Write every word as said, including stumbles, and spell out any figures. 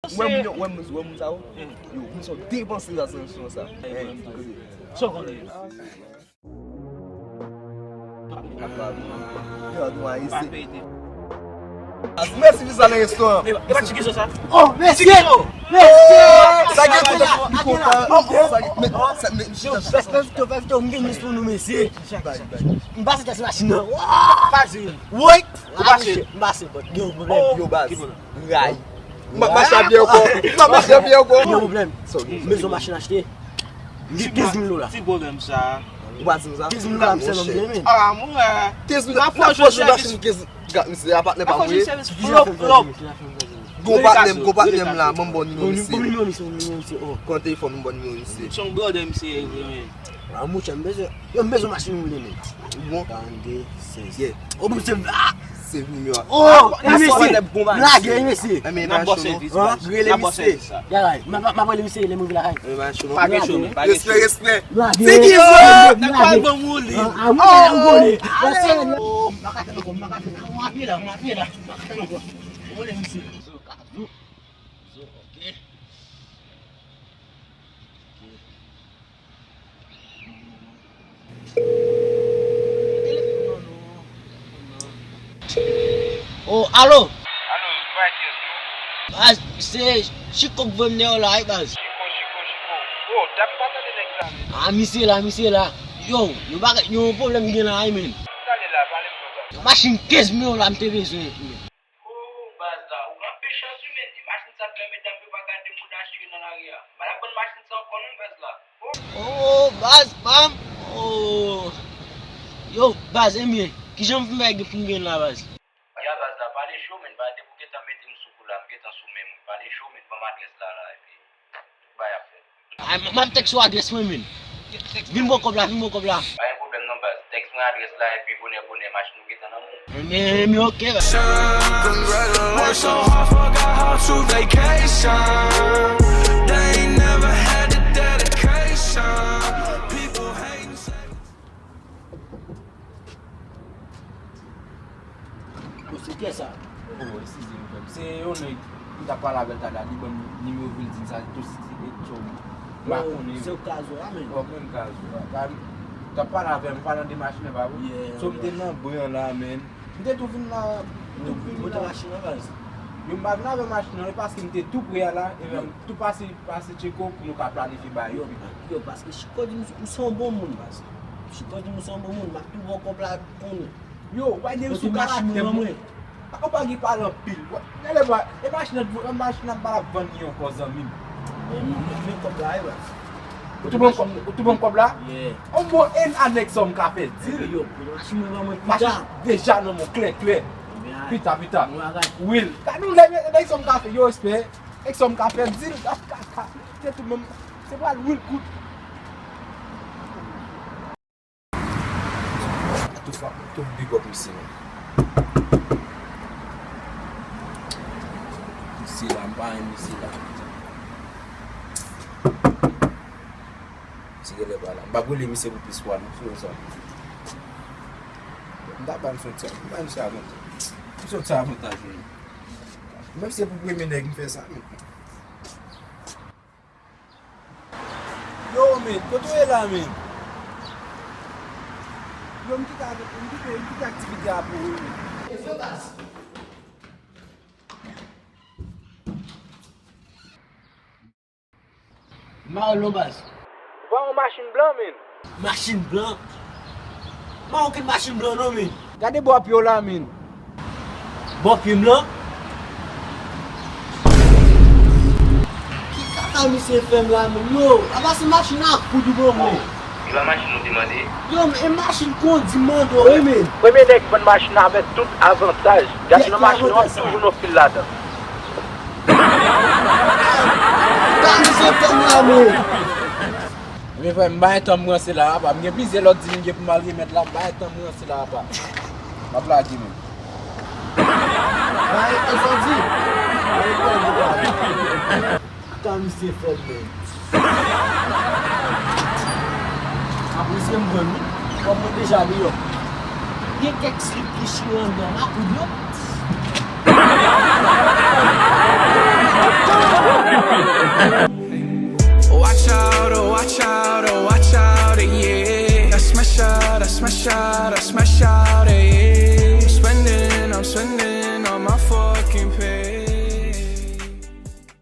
Wè moun yo, wè moun, wè moun sa yo. Yo, moun sa yo depanse la san san sa. Sa w konnen. Mèsi pou sa nan restoran. E pa ti kizo sa? Oh, mèsi! Mèsi! Sa gen tou. Oh, sa gen. Mèsi. M pase tèt machin nan. Woy! Ou pase? M pase, but gen yon pwoblèm. Yo, baz. Ray. M ap mache a pye ankò. M ap mache a pye ankò. Gen pwoblèm. M bezwen machin achte. M gen kenz mil dola. Ti pwoblèm sa. Ou pa di m sa? Kenz mil dola, m sèlman m gen, men. Ah, mwen. Kenz mil dola. M ap fè yon machin kenz mil. Gad, misye, a patnè pa m wi. Gon patnè m, gon patnè m la, ban m bon nimewo misye. Pran telefòn m, ban m bon nimewo misye. Se yon brother misye ye vre, men. Ah, monchè, m bezwen, yo, m bezwen machin woule, men. Ou bon? Karannde, sèz. Yeah. Oh, bon, se, ah! Se vini yo. Oh, mesye, lage, mesye. N ap ba w sèvis, baz. Rele misye. Garay, m ap rele misye lè m rive lakay. Pa gen cho, men, pa gen cho. Respè, respè. Lage. Ti Gizo! Nèg pa ban m woule. Ah, ah, m gole. Oh, m pa ka tann ankò, m pa ka tann ankò. M ap ye la, m ap ye la. M pa ka tann ankò. Zo, zo, ok. Oh, alo! Alo, se pa kiyès non? Ah, se Chiko k voye m deyò la, wi, baz. Chiko, Chiko, Chiko. Oh, dat m pa tande nèg sa, men. Ah, misye la, misye la. Yo, yon bagay, yon pwoblèm gen la, wi, men. Sa li la, pale m konsa. Yon machin kenz mil dola m te bezwen. Oh, baz la, ou anpil chans wi, men. E machin sa k fè medam yo pa gade moun achte nan lari a. M pa t ap vann machin sa ankò non, baz la. Oh, baz pa m. Oh. Yo, baz, ebyen, kijan m fin fè pou m gen la, baz? Ya, baz la, pale cho, men, pa depi w gentan mete m sou kou la, m gentan sou men m. Pale cho, men, ban m adrès la, la, epi tout bagay ap fèt. Ay, m, m ap tèks ou adrès mwen, men. Vin pran kòb la, vin pran kòb la. Pa gen pwoblèm non, baz. Tèks mwen adrès la, epi bonè, bonè, machin ou gentan nan men w. Men, men, ok, baz. Congratulations. Work so hard, forgot how to vacation. They ain't never had the dedication. People hating, say Bon, se kiyès sa? Oh, eskize m, frè m. Se yon nèg m t ap pale avè l talè a, li ban m nimewo l, di m sa tou siti e tchou. M pa konnen. Se Kazo a, men. Oh, menm Kazo a. M t ap pale avè l, m pale de machin nan, pa vre? Yeah. So, m te nan bren an la, men. M te tou vin la, m tou vin la. Monte machin nan, baz. Yo, m pa vin avè machin nan, e paske m te tou pre a la, e menm tou pase, pase Tcheko pou nou ka planifye bagay yo pi byen. Yo, paske Chiko di m ou se yon bon moun, baz. Chiko di m ou se yon bon moun, m ap tou ba w kòb la kounye a. Yo, w pa di m sou karaktè m. Ou pa gen pale anpil. Gade bwa, e machin nan, machin nan pa ap vann li ankò, zanmi m. Men, men, men kòb la, wi, baz. Ou tou ban m kòb, ou tou ban m kòb la? Yeah. On bon, en anèk sa m ka fè dil. Yo, machin nan ban mwen pita. Machin deja nan men w klè, klè. Pita, pita. Will, gade yon lè, nèg sa m ka fè, yo, respè. Nèg sa m ka fè dil, kaka. Se tout menm, se pral Will kout. Tou fa-, tou big up misye, man. Misye la, m pa renmen misye la. Misye genlè pa la. M p ap rele misye pou plis fwa, non, sou sa. M ta ba misye yon ti, m ba misye avantaj. Misye yon ti avantaj, men. Menm si se pou premye nèg m fè sa, men. Yo, men, kote w ye la, men? Yo, m kite, m kite, m kite aktivite a pou ou, men. E fè baz. M pa wè l non, baz. Ou pa wè yon machin blan, men? Machin blan? M pa wè okenn machin blan non, men. Gade bò pye w la, men. Bò pye m lan? Ki kaka misye fè m la, men? Yo, apa se machin ak koud ou ban mwen? E pa machin ou te mande? Yo, e machin kondi m mande w, wi, men. Premye nèg vann machin avèk tout avantaj. Gade nan machin nan, w ap toujou nan fil ladan. Kaka misye fè m la, men. Men frè m, m pa gen tan m ranse la, apa. M gen plizyè lòt dil m gen pou m al remèt la, m pa gen tan m ranse la, apa. M ap lage, men. Bay, e sa w di? Bay, bay, bay. Kaka misye fè m, men. Apresye m pran wi. Kòm mwen deja deyò. Gen kèk slip ki chire anndan, m a koud yo. Yeah, that's my shot, that's my shot, that's my shot.